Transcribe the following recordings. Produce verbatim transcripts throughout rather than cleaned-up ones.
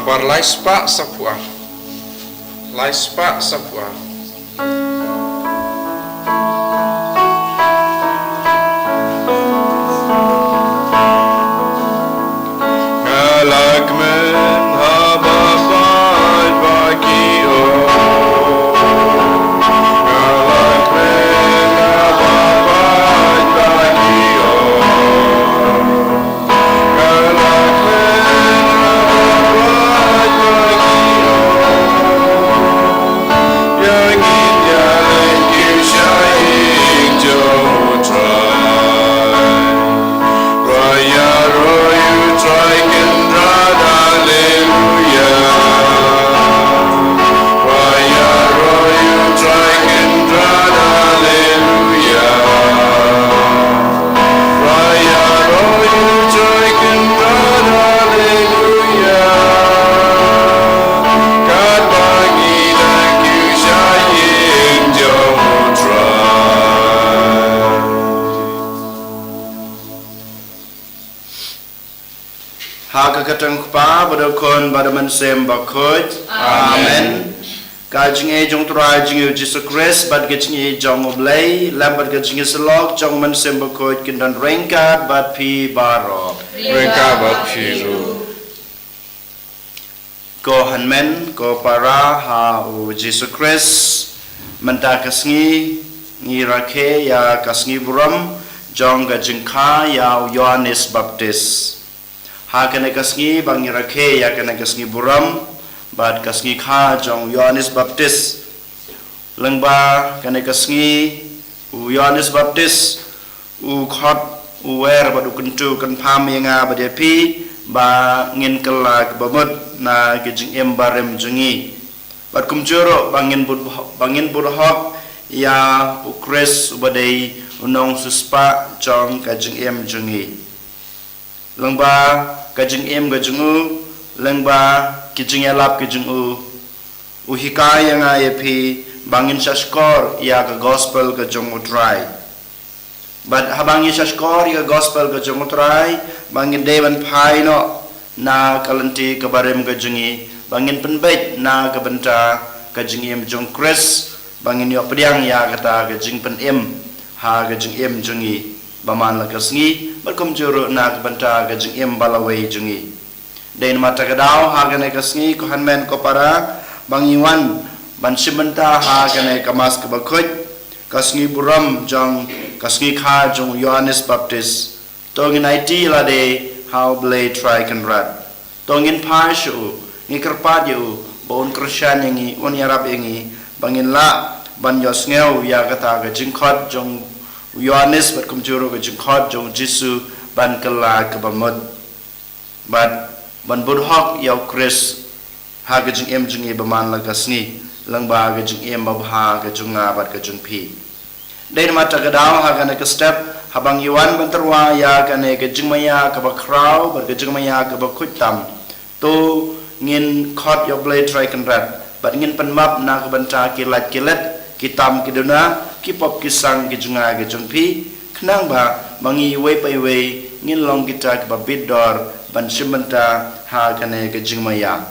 Bar lai spah saphew ar. Lai spah saphew ar. Nga la kmen haba pait ba ki ong. Nga la kmen haba pait ba ki ong. Ha ka kyrteng u Kpa, bad u Khun, bad u Mynsiem Bakhuid. Amen. Ka jingïeit jong u Trai jong ngi u Jisu Khrist, bad ka jingïeit jong u Blei, lem bad ka jingïasyllok jong u Mynsiem Bakhuid, kin don ryngkat bad phi baroh. Ryngkat bad phi ruh. Ko hynmen, ko para ha u Jisu Khrist, mynta ka sngi ngi rakhe ïa ka sngi burom jong ka jingkha ïa u Ïoannis Baptis. Ha kane ka sngi ba ngi rakhe ïa kane ka sngi burom bad ka sngi kha jong u Ïoannis Baptis. Lyngba kane ka sngi u Ïoannis Baptis u khot, u wer bad u kyntu kynpham ïa nga bad ïa phi ba ngin kylla kaba mut na ka jingim barim jong ngi. Bad kumjuh ruh ba ngin bud, ba ngin bud hok ïa u Khrist uba dei u nongsiewspah jong ka jingim jong ngi. Lyngba ka jingim ka jong u, lyngba ki jingïalap ki jong u, u hikai ïa nga ïa phi ba ngin shahshkor ïa ka gospel ka jong u Trai. Bad haba ngi shahshkor ïa ka gospel ka jong u Trai, ba ngin dei ban phai noh na ka lynti kaba rim ka jong ngi, ba ngin pynbeit na ka bynta ka jingim jong u Khrist, ba ngin ïoh pdiang ïa kata ka jingpynim ha ka jingim jong ngi ba man la ka sngi, bad kumjuh ruh na ka bynta ka jingim ba lawei jong ngi. Dei namar kata ka daw ha kane ka sngi, ko hynmen ko para, ba ngi wan ban shim bynta ha kane ka Mass kaba khuid, ka sngi burom jong ka sngi kha jong u Ïoannis Baptis. To ngin aiti lade ha u Blei Trai Kynrad. To ngin phai sha u, ngin kyrpad ïa u ba un kyrshan ïa ngi, un ïarap ïa ngi ba ngin lah ban ïohsngew ïa kata ka jingkhot jong u Ïoannis bad kumjuh ruh ka jingkhot jong u Jisu ban kylla kaba mut. Bad ban bud hok ïa u Khrist ha ka jingim jong ngi ba man la ka sngi, lyngba ka jingim babha ka jong nga bad ka jong phi. Dei namar kata ka daw ha kane ka step, haba ngi wan ban tyrwa ïa kane ka jingmaïa kaba khraw bad ka jingmaïa kaba khuid tam, to ngin khot ïa u Blei Trai Kynrad bad ngin pynmap na ka bynta ki lait ki let, ki tam ki duna, ki pop ki sang ki jong nga ki jong phi, khnang ba ma ngi iwei pa iwei ngin long kita kiba bit dor ban shim bynta ha kane ka jingmaïa.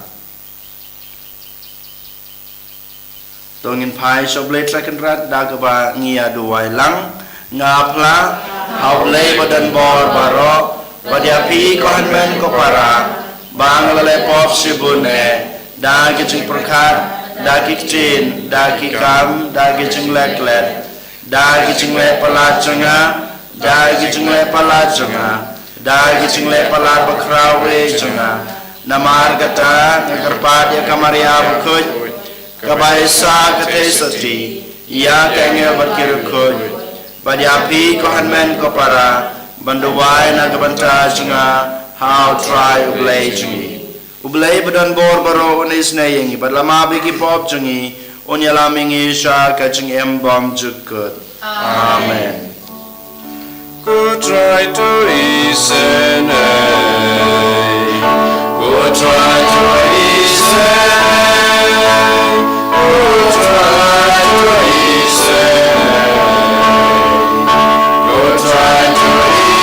To ngin phai sha u Blei Trai Kynrad da kaba ngi ïa duwai lang. Nga phla ha u Blei ba don bor baroh, bad ïa phi ko hynmen ko para, ba nga la leh pop shibun eh, da ki jingpyrkhat, da ki ktien, da ki kam, da ki jingleh klet, da ki jingleh palat jong nga, da ki jingleh palat jong nga, da ki jingleh palat bakhraw eh jong nga. Namar kata nga kyrpad ïa ka Maria bakhuid, kaba ai sa ka theisotti ïa ki angel bad ki riewkhuid, bad ïa phi ko hynmen ko para, ban duwai na ka bynta jong nga ha u Trai u Blei jong ngi. U Blei ba don bor baroh un isynei ïa ngi bad lama bad ki pop jong ngi, un ïalam ïa ngi sha ka jingim bymjukut. Amen. Ko Trai to isynei. Ko Trai to isynei. Ko Trai to isynei. Ko Trai to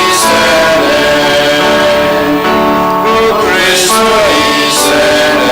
isynei. Ko Khrist to isynei.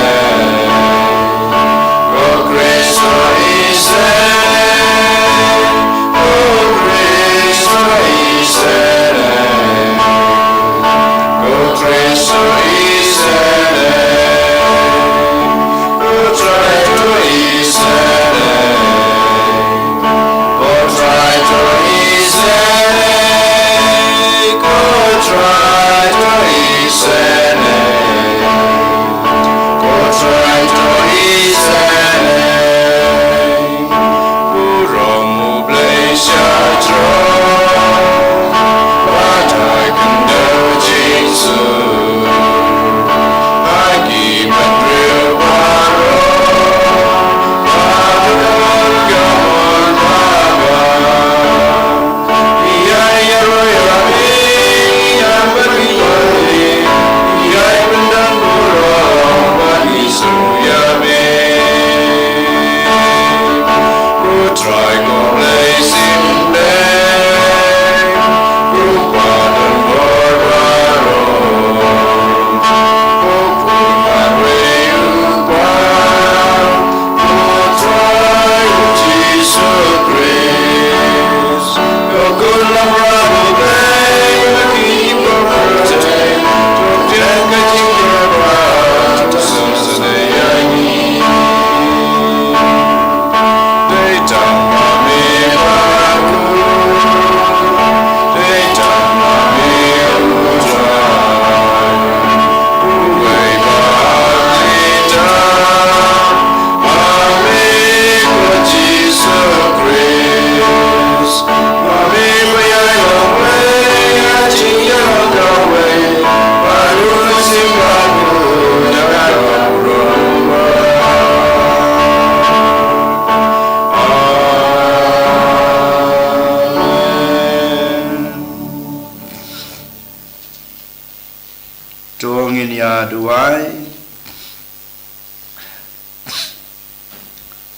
To ngin ïa duwai.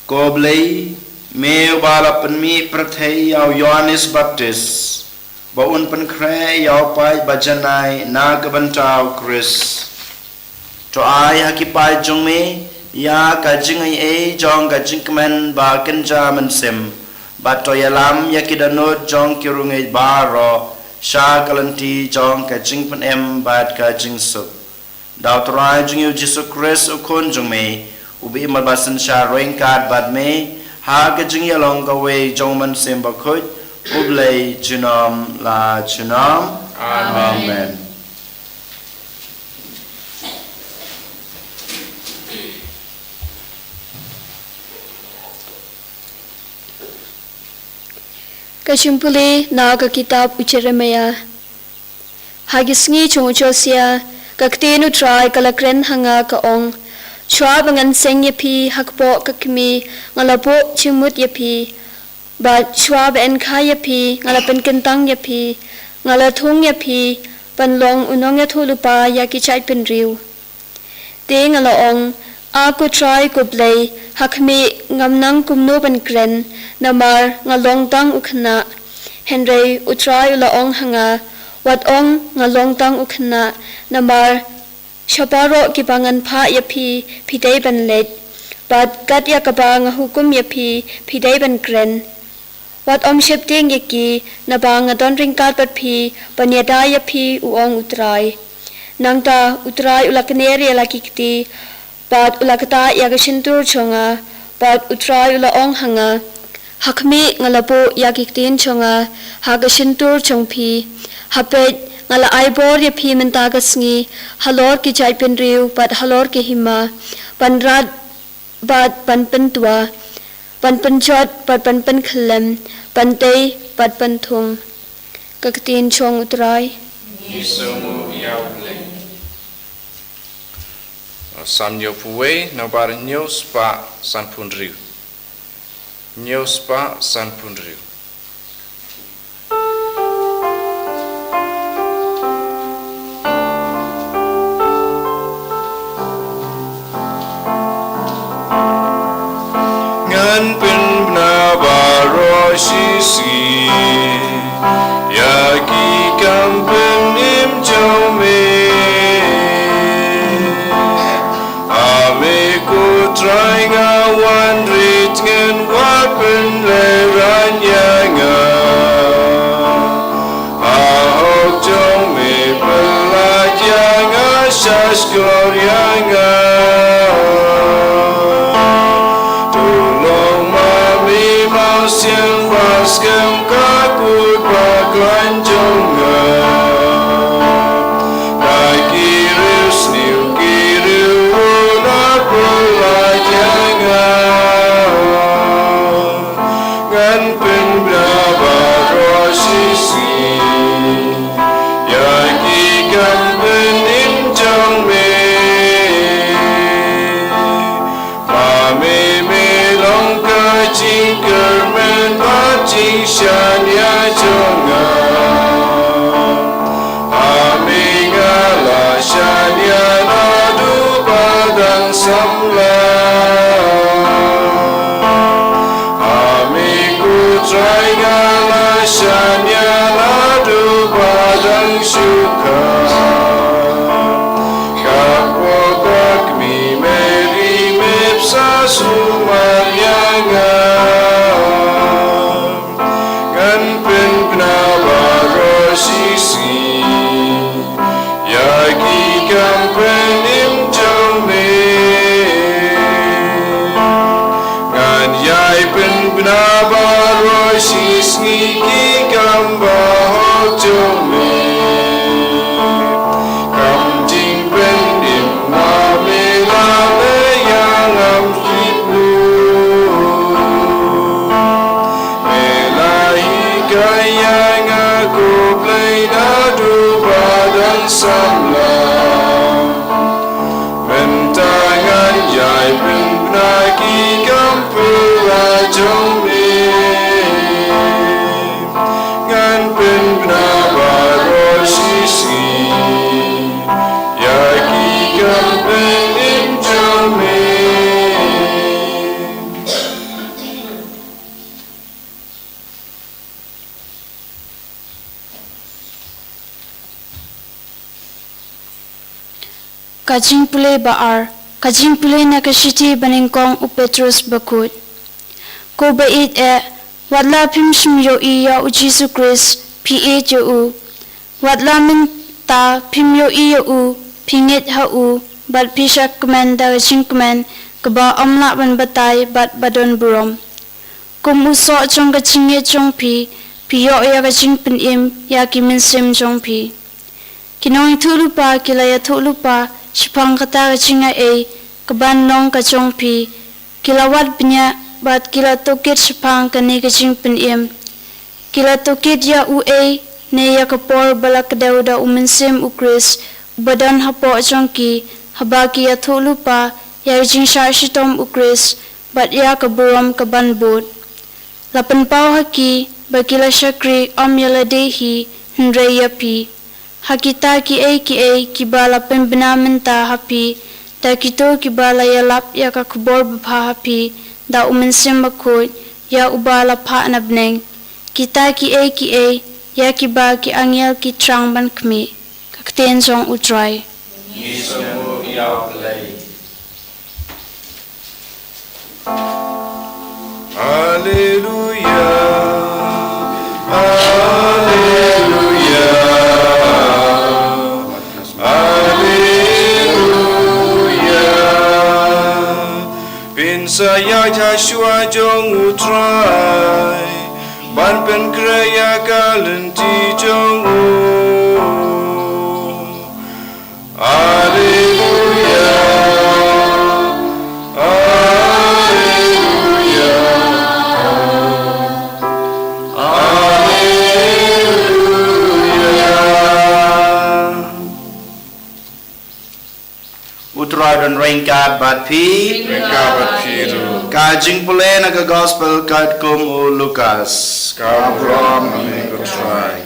Ko Blei, me uba la pynmih pyrthei ïa u Ïoannis Baptist, ba un pynkhreh ïa u paid ba janai na ka bynta u Khrist. To ai ha ki paid jong me ïa ka jingaiei jong ka jingkmen ba kynja mynsiem, bad to ïalam ïa ki dohnud jong ki riewngeit baroh sha ka lynti jong ka jingpynim bad ka jingsuk. Da u Trai jong ngi u Jisu Khrist u Khun jong me, uba im bad ba synshar ryngkat bad me ha ka jingïalong kawei jong u Mynsiem Bakhuid, U Blei junom la junom. Amen. Amen. Ka jingpule na ka kitab u Jeremiah. Ha ki sngi jong u Josia, ka ktien u Trai ka la kren ha nga ka ong: Shuwa ba ngan seng ïa phi ha kpoh ka kmie, nga la buh jingmut ïa phi. Bad shuwa ba yn kha ïa phi, nga la pynkyntang ïa phi, nga la thung ïa phi ban long u nongïathuhlypa ïa ki jaitbynriew. Te nga la ong: A ko Trai ko Blei, ha khmih, ngam nang kumno ban kren, namar nga long tang u khynnah. Hynrei u Trai u la ong ha nga: Wat ong, nga long tang u khynnah, namar sha baroh kiba ngan phah ïa phi, phi dei ban leit, bad kat ïa kaba nga hukum ïa phi, phi dei ban kren. Wat ym sheptieng ïa ki, naba nga don ryngkat bad phi ban ïada ïa phi, u ong u Trai. Nangta u Trai u la kner ïa la ki kti, bad u la ktah ïa ka shyntur jong nga, bad u Trai u la ong ha nga: Ha khmih, nga la buh ïa ki ktien jong nga ha ka shyntur jong phi. Ha peit, nga la ai bor ïa phi mynta ka sngi halor ki jaitbynriew bad halor ki hima, ban rat bad ban pyntwa, ban pynjot bad ban pynkhyllem, ban tei bad ban thung. Ka ktien jong u Trai. Ngi sngewnguh ïa u Blei. Salm hynñiewphew wei, nombar hynñiew spah sanphew hynriew. Hynñiew spah sanphew hynriew. Ngan pynbna baroh shisngi ïa ki kam pynim jong me. A me ko Trai, nga wan rit, ngan wad, pynlehrain ïa nga. A hok jong me, pynlait ïa Judge gloria nga. To long ma me ma siang ba skhem ka kut ba klan jong nga. Na ki riewsniew ki riew u la pula ïa nga. Ngan pynbna baroh shisngi ïa ki kam pynim jong me. Ma me me long ka jingkyrmen bad jingshaniah jong nga. Ha me nga la shaniah naduh ba dang samla. Ha me ko Trai nga la shaniah naduh ba dang shu kha. Ka pop ka kmie Mary me pynsa sumar ïa nga. Ngan pynbna baroh shisngi ïa ki kam pynim jong me. Ngan ïai pynbna baroh shisngi ki kam bahok jong me. Kam jingpynim ma me la leh ïa nga khit lut. Me la hikai ïa nga ko Blei naduh ba dang samla. Mynta ngan ïai pynbna ki kam pura jong me. Ngan pynbna baroh shisngi ïa ki kam pynim jong me. Ka jingpule ba ar, ka jingpule na ka shithi ba nyngkong u Petros bakhuid. Ko ba ïeit eh, wat la phim shym ïohi ïa u Jisu Khrist, phi ïeit ïa u. Wat la mynta phim ïohi ïa u, phi ngeit ha u, bad phi shah kmen da ka jingkmen, kaba ym lah ban batai, bad ba don burom. Kum u soh jong ka jingngeit jong phi, phi ïoh ïa ka jingpynim ïa ki mynsiem jong phi. Ki nongïathuhlypa ki la ïathuhlypa shaphang kata ka jingai ei kaban long ka jong phi, ki la wad bniah bad ki la tohkit shaphang kane ka jingpynim. Ki la tohkit ïa uei ne ïa ka por ba la kdew da u Mynsiem u Khrist uba don hapoh jong ki, haba ki ïathuhlypa ïa ka jingshah shitom u Khrist bad ïa ka burom kaban bud. La pynpaw ha ki ba ki la shakri ym ïa lade hi hynrei ïa phi. Ha kita kiei kiei kiba la pynbna mynta ha phi da kito kiba la ïalap ïa ka khubor babha ha phi da u Mynsiem Bakhuid ïa uba la phah na bneng. Kita kiei kiei ïa kiba ki angel ki thrang ban khmih. Ka ktien jong u Trai. Ngi sngewbha ïa u Blei. Haleluya, haleluya, haleluya. Pynsa ïa ka shuwa jong u Trai, ban pynkhreh ïa ka lynti jong u. Haleluya. Haleluya. Haleluya. U Trai don ryngkat bad phi. Ryngkat bad phi ruh. Ka jingpule na ka Gospel katkum u Lukas. Ka burom ïa me ko Trai.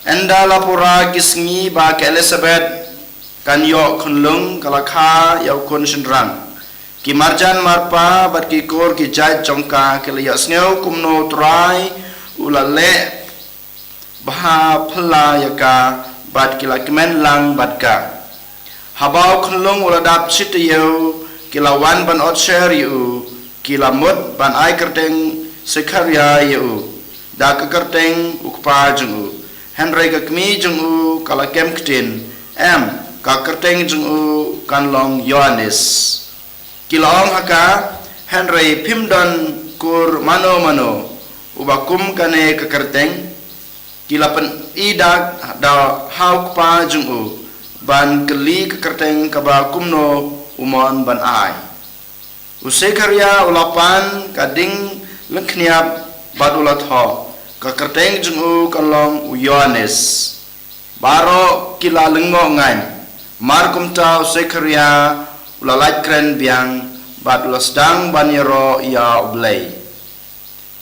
Ynda la pura ki sngi ba ka Elisabet kan ïoh khunlung, ka la kha ïa u khun shynrang. Ki marjan marpa bad ki kur ki jait jong ka ki la ïohsngew kumno u Trai u la leh bha phylla ïa ka, bad ki la kmen lang bad ka. Haba u khunlung u la dap shi taïew, ki la wan ban otsher ïa u, ki la mut ban ai kyrteng Sakharaïa ïa u, da ka kyrteng u kpa jong u. Hynrei ka kmie jong u ka la kem ktien, em, ka kyrteng jong u kan long Ïoannis. Ki la ong ha ka, hynrei phim don kur mano mano uba kum kane ka kyrteng. Ki la pyni da ha u kpa jong u ban kylli ka kyrteng kaba kumno u mon ban ai. U Sekharia u la pan ka ding lyngkhniap bad u la thoh, ka kyrteng jong u kan long u Ïoannis. Baroh ki la lyngngoh ngan. Mar kumta u Sekharia u la lait kren biang bad u la sdang ban ïaroh ïa U Blei.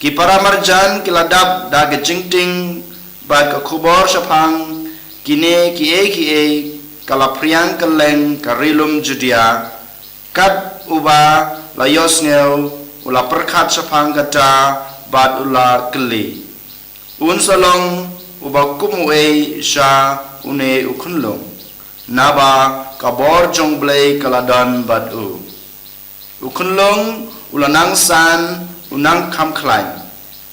Ki para marjan ki la dap da ka jingtieng bad ka khubor shaphang kine kiei kiei ka la phriang kylleng ka ri lum Judia. Kat uba la ïohsngew u la pyrkhat shaphang kata bad u la kylli, un sa long uba kum uei sha une u khunlung, naba ka bor jong U Blei ka la don bad u. U khunlung u la nang san, u nang kham khlaiñ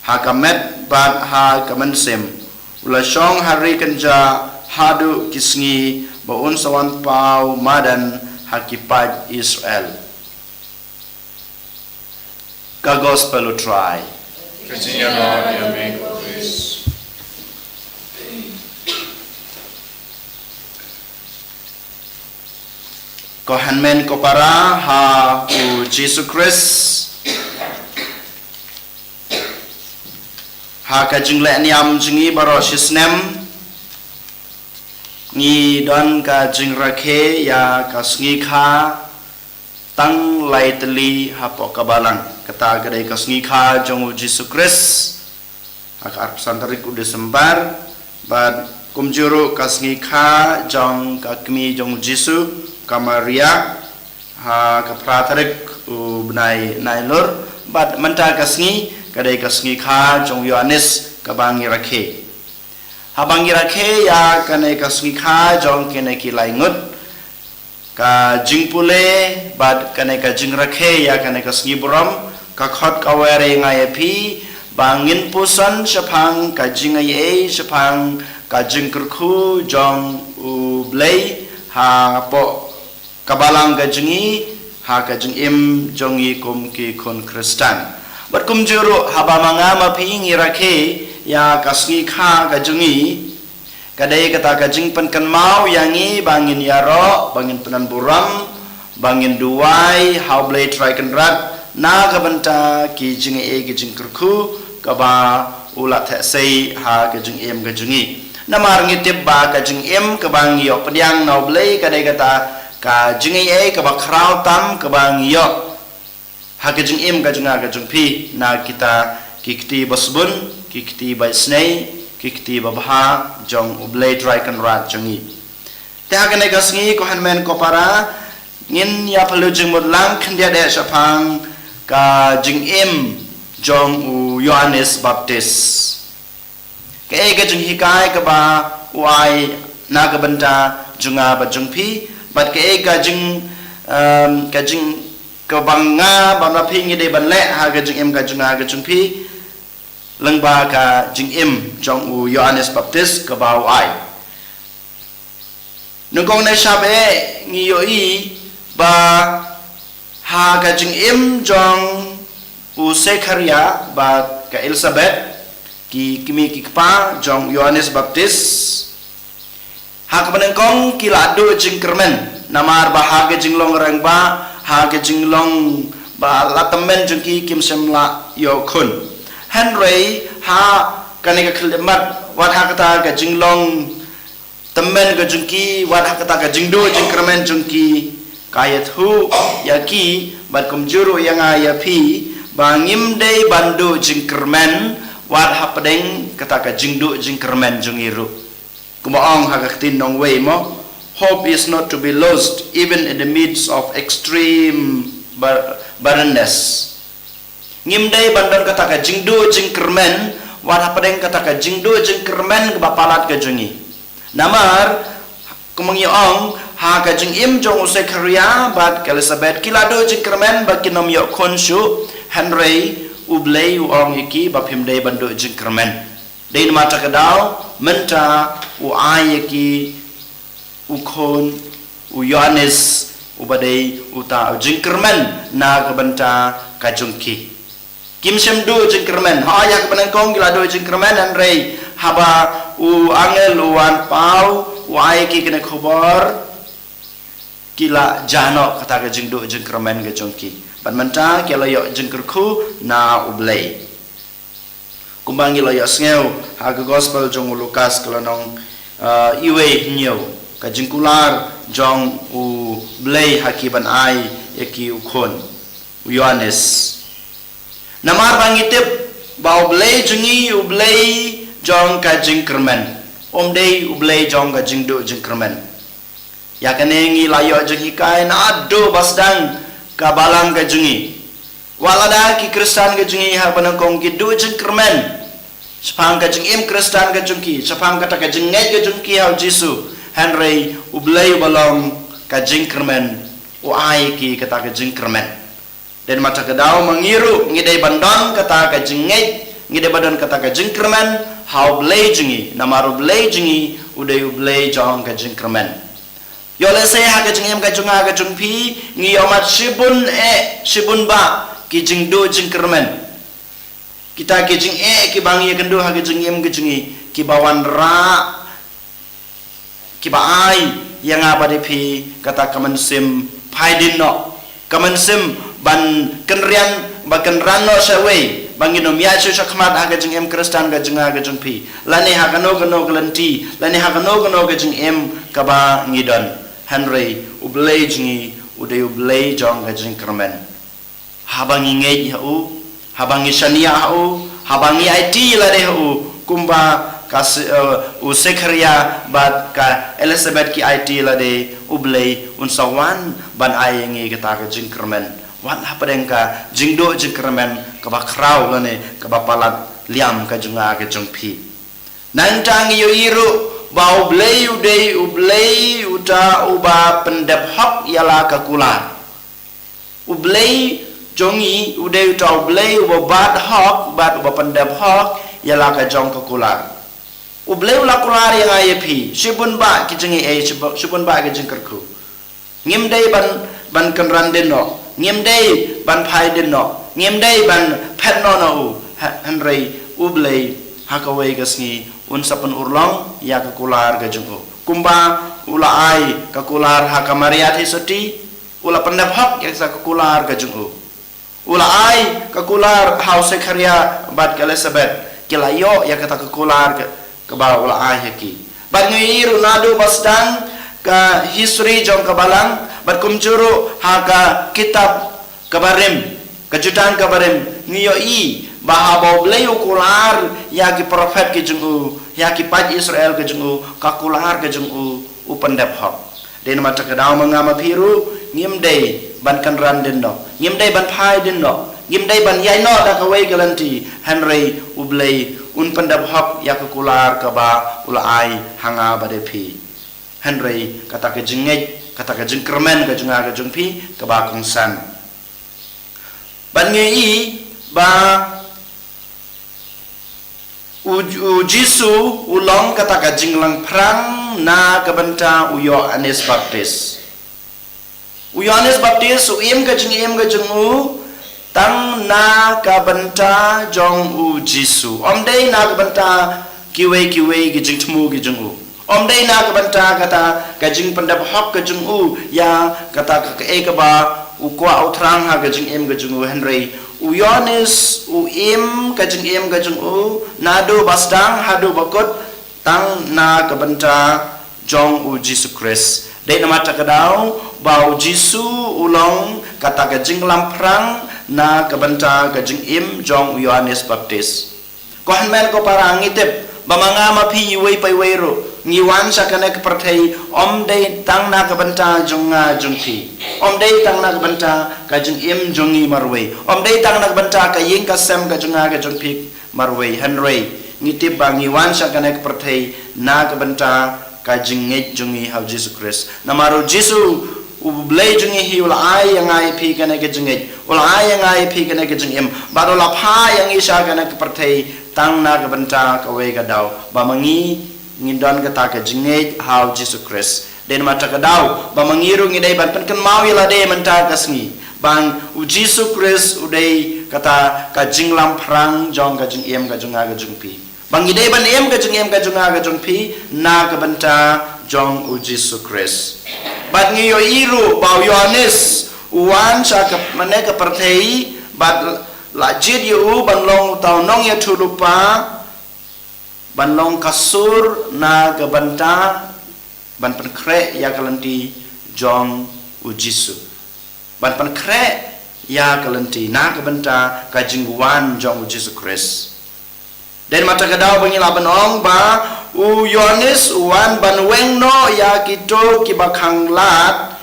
ha ka met bad ha ka mynsiem. U la shong ha ri kynja haduh ki sngi ba un sa wan paw madan ha ki paid Israel. Ka Gospel U Trai. Ka jingïaroh ïa me ko Khrist. Ko hynmen ko para ha U Jisu Khrist. Ha ka jingleh niam jong ngi baroh shi snem, ngi don ka jingrakhe ïa ka sngi kha tang lai tylli hapoh ka balang. Kata ka dei ka sngi kha jong U Jisu Khrist. Ha ka arphew san tarik u December, bad kumjuh ruh ka sngi kha jong ka kmie jong U Jisu, ka Maria, ha ka phra tarik u bnai Nailur, bad mynta ka sngi ka dei ka sngi kha jong u Ïoannis kaba ngi rakhe. Haba ngi rakhe ïa kane ka sngi kha jong kine ki lai ngut, ka jingpule bad kane ka jingrakhe ïa kane ka sngi burom, ka khot ka wer ïa nga ïa phi ba ngin puson shaphang ka jingaiei shaphang ka jingkyrkhu jong U Blei hapoh ka balang ka jong ngi, ha ka jingim jong ngi kum ki khun Khristan. Bad kumjuh ruh haba ma nga ma phi ngi rakhe ïa ka sngi kha ka jong ngi, ka dei kata ka jingpynkynmaw ïa ngi ba ngin ïaroh, ba ngin pynban burom, ba ngin duwai ha U Blei Trai Kynrad na ka bynta ki jingaiei ki jingkyrkhu kaba u la theh sei ha ka jingim ka jong ngi. Namar ngi tip ba ka jingim kaba ngi ïoh pdiang na U Blei ka dei kata ka jingaiei kaba khraw tam kaba ngi ïoh ha ka jingim ka jong nga ka jong phi, na kita ki kti ba sbun, ki kti ba isnei, ki kti ba bha jong U Blei Trai Kynrad jong ngi. Te ha kane ka sngi ko hynmen ko para, ngin ïa pynlut jingmut lang khyndiat eh shaphang ka jingim jong u Ïoannis Baptis. Kaei ka jinghikai kaba u ai na ka bynta jong nga bad jong phi, bad kaei ka jing, em, ka jing, kaba nga bad ma phi ngi dei ban leh ha ka jingim ka jong nga ka jong phi, lyngba ka jingim jong u Ïoannis Baptis kaba u ai. Nyngkong ne shab eh ngi ïohi ba ha ka jingim jong u Sekharia bad ka Elisabet, ki kmie ki kpa jong u Ïoannis Baptis, ha kaba nyngkong ki la duh jingkyrmen, namar ba ha ka jinglong rangbah, ha ka jinglong ba la tymmen jong ki kim shym la ïoh khun. Hynrei ha kane ka khyllipmat, wat ha kata ka jinglong tymmen ka jong ki, wat ha kata ka jingduh jingkyrmen jong ki, ka ïathuh ïa ki bad kumjuh ruh ïa nga ïa phi ba ngim dei ban duh jingkyrmen wat hapdeng kata ka jingduh jingkyrmen jong ngi ruh. Kumba ong ha ka ktien nongwei mo, hope is not to be lost even in the midst of extreme bar-, barrenness. Ngim dei ban don kata ka jingduh jingkyrmen wat hapdeng kata ka jingduh jingkyrmen kaba palat ka jong ngi. Namar kumba ngi ong, ha ka jingim jong u Sekharia bad ka Elisabet ki la duh jingkyrmen ba kin ym ïoh khun shuh, hynrei U Blei u ong ïa ki ba phim dei ban duh jingkyrmen. Dei namar kata ka daw mynta u ai ïa ki u khun u Ïoannis uba dei uta u jingkyrmen na ka bynta ka jong ki. Kim shym duh jingkyrmen. Hooid, ha kaba nyngkong ki la duh jingkyrmen, hynrei haba u angel u wan paw, u ai ïa ki kane ka khubor, ki la jah noh kata ka jingduh jingkyrmen ka jong ki. Bad mynta ki la ïoh jingkyrkhu na U Blei. Kumba ngi la ïohsngew ha ka gospel jong u Lukas ka lynnong, uh, uwei hynñiew, ka jingkular jong U Blei ha ki ban ai ïa ki u khun u Ïoannis. Namar ba ngi tip ba U Blei jong ngi U Blei jong ka jingkyrmen, um dei U Blei jong ka jingduh jingkyrmen. Ïa kane ngi la ïoh jinghikai naduh ba sdang ka balang ka jong ngi. Wat lada ki Khristan ka jong ngi ha kaba nyngkong ki duh jingkyrmen shaphang ka jingim Khristan ka jong ki, shaphang kata ka jingngeit ka jong ki ha U Jisu, hynrei U Blei uba long ka jingkyrmen u ai ïa ki kata ka jingkyrmen. Dei namar kata ka daw ma ngi ruh ngi dei ban don kata ka jingngeit, ngi dei ban don kata ka jingkyrmen ha U Blei jong ngi, namar U Blei jong ngi u dei U Blei jong ka jingkyrmen. Ïoh lehse ha ka jingim ka jong nga ka jong phi ngi ïohmad shibun eh shibun bah ki jingduh jingkyrmen. Kita ki jingeh kiba ngi ïakynduh ha ka jingim ka jong ngi kiba wanrah, kiba ai ïa nga bad ïa phi kata ka mynsiem phai dien noh, ka mynsiem ban kynrian, ba kynran noh shawei, ba ngin ym ïaid shuh shakhmat ha ka jingim Khristan ka jong nga ka jong phi, lane ha kano kano ka lynti, lane ha kano kano ka jingim kaba ngi don. Hynrei U Blei jong ngi u dei U Blei jong ka jingkyrmen. Haba ngi ngeit ha u, haba ngi shaniah ha u, haba ngi aiti lade ha u, kumba ka se-, eh, u Sekharia bad ka Elizabeth ki aiti lade, U Blei un sa wan ban ai ïa ngi kata ka jingkyrmen. Wat hapdeng ka jingduh jingkyrmen kaba khraw lane kaba palat liam ka jong nga ka jong phi. Nangta ngi ïohi ruh ba U Blei u dei U Blei uta uba pyndep hok ïa la ka kular. U Blei jong ngi u dei uta U Blei uba bat hok bad uba pyndep hok ïa la ka jong ka kular. U Blei u la kular ïa nga ïa phi shibun bah ki jingaiei, shibu-, shibun bah ki jingkyrkhu. Ngim dei ban, ban kynran dien noh, ngim dei ban phai dien noh, ngim dei ban phet noh na u. Hy-, hynrei U Blei ha kawei ka sngi un sa pynurlong ïa ka kular ka jong u. Kumba u la ai ka kular ha ka Maria Theisotti, u la pyndep hok ïa ka kular ka jong u. U la ai ka kular ha u Sekharia bad ka Elizabeth, ki la ïoh ïa kata ka kular ka, kaba u la ai ha ki. Bad ngi ïohi ruh naduh ba sdang ka history jong ka balang, bad kumjuh ruh ha ka kitab ka barim, ka jutang ka barim, ngi ïohi ba haba U Blei u kular ïa ki prophet ki jong u, ïa ki paid Israel ki jong u, ka kular ka jong u u pyndep hok. Dei namar kata ka daw ma nga ma phi ruh ngim dei ban kynran dien noh, ngim dei ban phai dien noh, ngim dei ban ïaid noh da kawei ka lynti, hynrei U Blei un pyndep hok ïa ka kular kaba u la ai ha nga bad ïa phi. Hynrei kata ka jingngeit, kata ka jingkyrmen ka jong nga ka jong phi kaba kongsan. Bad ngi ïohi ba u, u Jisu u long kata ka jinglamphrang na ka bynta u Ïoannis Baptis. U Ïoannis Baptis u im ka jingim ka jong u tang na ka bynta jong u Jisu. Ym dei na ka bynta kiwei kiwei ki jingthmu ki jong u. Ym dei na ka bynta kata ka jingpyndep hok ka jong u ïa kata ka, kaei kaba u kwah u thrang ha ka jingim ka jong u, hynrei u Ïoannis u im ka jingim ka jong u naduh ba sdang haduh ba kut tang na ka bynta jong u Jisu Khrist. Dei namar kata ka daw ba u Jisu u long kata ka jinglamphrang na ka bynta ka jingim jong u Ïoannis Baptis. Ko hynmen ko para, ngi tip ba ma nga ma phi iwei pa iwei ruh ngi wan sha kane ka pyrthei ym dei tang na ka bynta jong nga jong phi, ym dei tang na ka bynta ka jingim jong ngi marwei, ym dei tang na ka bynta ka ïing ka sem ka jong nga ka jong phi marwei, hynrei ngi tip ba ngi wan sha kane ka pyrthei na ka bynta ka jingngeit jong ngi ha u Jisu Khrist. Namar u Jisu, u Blei jong ngi hi, u la ai ïa nga ïa phi kane ka jingngeit, u la ai ïa nga ïa phi kane ka jingim, bad u la phah ïa ngi sha kane ka pyrthei tang na ka bynta kawei ka daw, ba ma ngi ngin don kata ka jingngeit ha u Jisu Khrist. Dei namar kata ka daw ba ma ngi ruh ngi dei ban pynkynmaw ïa lade mynta ka sngi ba u Jisu Khrist u dei kata ka jinglamphrang jong ka jingim ka jong nga ka jong phi. Ba ngi dei ban im ka jingim ka jong nga ka jong phi na ka bynta jong u Jisu Khrist. Bad ngi ïohi ruh ba u Ïoannis u wan sha ka, mane, ka pyrthei, bad la jied ïa u ban long uta u nongïathuhlypa, ban long ka sur na ka bynta ban pynkhreh ïa ka lynti jong u Jisu, ban pynkhreh ïa ka lynti na ka bynta ka jingwan jong u Jisu Khrist. Dei namar kata ka daw ba ngi lah ban ong ba u Ïoannis u wan ban weng noh ïa kito kiba khanglad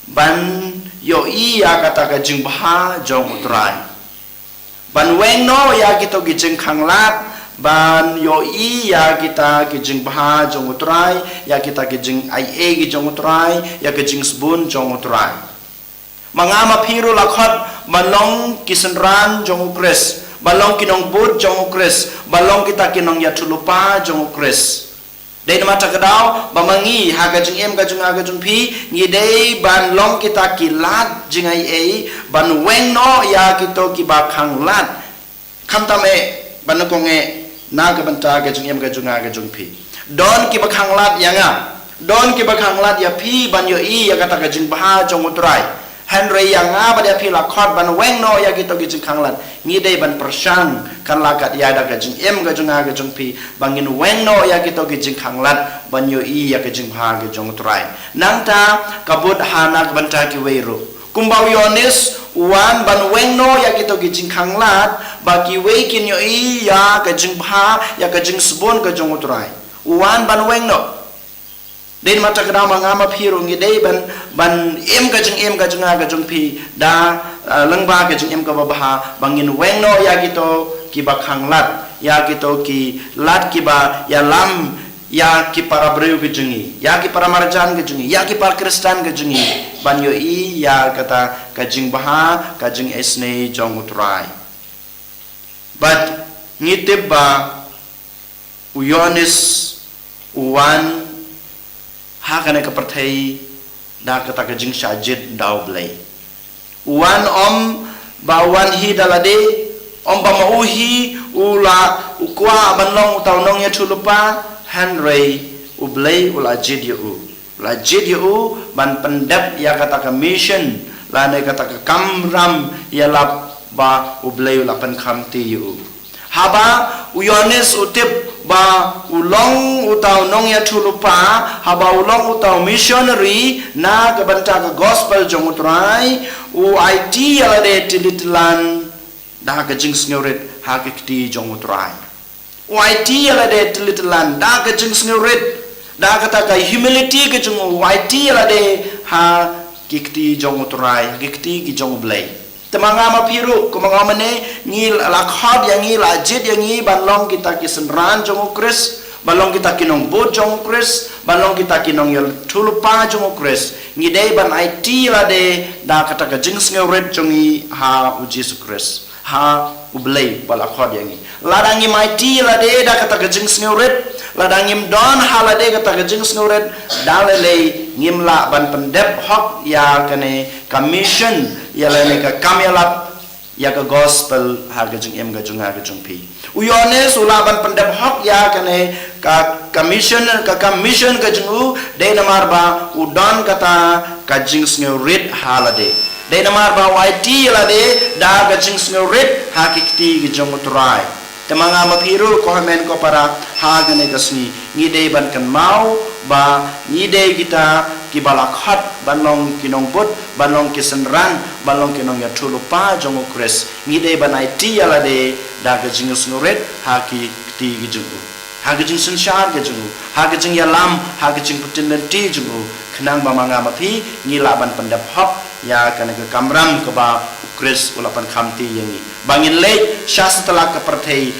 ban ïohi ïa kata ka jingbha jong u Trai. Ban weng noh ïa kito ki jingkhanglad ban ïohi ïa kita ki jingbha jong u Trai, ïa kita ki jingaiei ki jong u Trai, ïa ki jingsbun jong u Trai. Ma nga ma phi ruh la khot ban long ki synran jong u Khrist, ban long ki nongbud jong u Khrist, ban long kita ki nongïathuhlypa jong u Khrist. Dei namar kata ka daw ba ma ngi ha ka jingim ka jong nga ka jong phi ngi dei ban long kita ki lad jingaiei ban weng noh ïa kito kiba khanglad. Khamtam eh ban nyngkong eh na ka bynta ka jingim ka jong nga ka jong phi. Don kiba khanglad ïa nga, don kiba khanglad ïa phi ban ïohi ïa kata ka jingbha jong u Trai. Hynrei ïa nga bad ïa phi la khot ban weng noh ïa kito ki jingkhanglad. Ngi dei ban pyrshang, kan lah kat ïa da ka jingim ka jong nga ka jong phi ba ngin weng noh ïa kito ki jingkhanglad ban ïohi ïa ka jingbha ka jong u Trai. Nangta ka bud ha na ka bynta kiwei ruh. Kumba u Ïoannis u wan ban weng noh ïa kito ki jingkhanglad ba kiwei kin ïohi ïa ka jingbha, ïa ka jingsbun ka jong u Trai. U wan ban weng noh. Dei namar kata ka daw ma nga ma phi ruh ngi dei ban, ban im ka jingim ka jong nga ka jong phi da, ah, lyngba ka jingim kaba bha ba ngin weng noh ïa kito kiba khanglad, ïa kito ki lad kiba ïalam ïa ki para briew ki jong ngi, ïa ki para marjan ki jong ngi, ïa ki para Khristan ki jong ngi ban ïohi ïa kata ka jingbha, ka jingisynei jong u Trai. Bad ngi tip ba u Ïoannis u wan ha kane ka pyrthei da kata ka jingshah jied da u Blei. U wan ym ba u wan hi da lade, ym ba ma u hi u la u kwah ban long uta u nongïathuhlypa, hynrei u Blei u la jied ïa u. La jied ïa u ban pyndep ïa kata ka mission lane kata ka kamram ïalap ba u Blei u la pynkhamti ïa u. Haba u Ïoannis u tip ba u long uta u nongïathuhlypa, haba u long uta u missionary na ka bynta ka gospel jong u Trai, u aiti ïa lade tylli tyllan da ka jingsngewrit ha ki kti jong u Trai. U aiti ïa lade tylli tyllan da ka jingsngewrit, da kata ka humility ka jong u, u aiti ïa lade ha ki kti jong u Trai, ha ki kti ki jong u Blei. Te ma nga ma phi ruh, kumba nga ong mynne, ngi la khot ïa ngi, la jied ïa ngi ban long kita ki synran jong u Khrist, ban long kita ki nongbud jong u Khrist, ban long kita ki nongïathuhlypa jong u Khrist. Ngi dei ban aiti ïa lade da kata ka jingsngewrit jong ngi ha u Jisu Khrist, ha u Blei ba la khot ïa ngi. Lada ngim aiti ïa lade da kata ka jingsngewrit, lada ngim don ha lade kata ka jingsngewrit, da lei lei ngim lah ban pyndep hok ïa kane ka mission, ïa lane ka kam ïalap, ïa ka gospel ha ka jingim ka jong nga ka jong phi. U Ïoannis u lah ban pyndep hok ïa kane ka, ka mission, ka, ka mission ka jong u, dei namar ba u don kata ka jingsngewrit ha lade. Dei namar ba u aiti ïa lade da ka jingsngewrit ha ki kti ki jong u Trai. Te ma nga ma phi ruh, ko hynmen ko para, ha kane ka sngi ngi dei ban kynmaw ba ngi dei kita kiba la khot ban long ki nongbud, ban long ki synran, ban long ki nongïathuhlypa jong u Khrist. Ngi dei ban aiti ïa lade da ka jingsngewrit ha ki kti ki jong u, ha ka jingsynshar ka jong u, ha ka jingïalam, ha ka jingpyntip lynti jong u, khnang ba ma nga ma phi ngi lah ban pyndep hok ïa kane ka kamram kaba u Khrist u la pynkhamti ïa ngi, ba ngin leit sha satlak ka pyrthei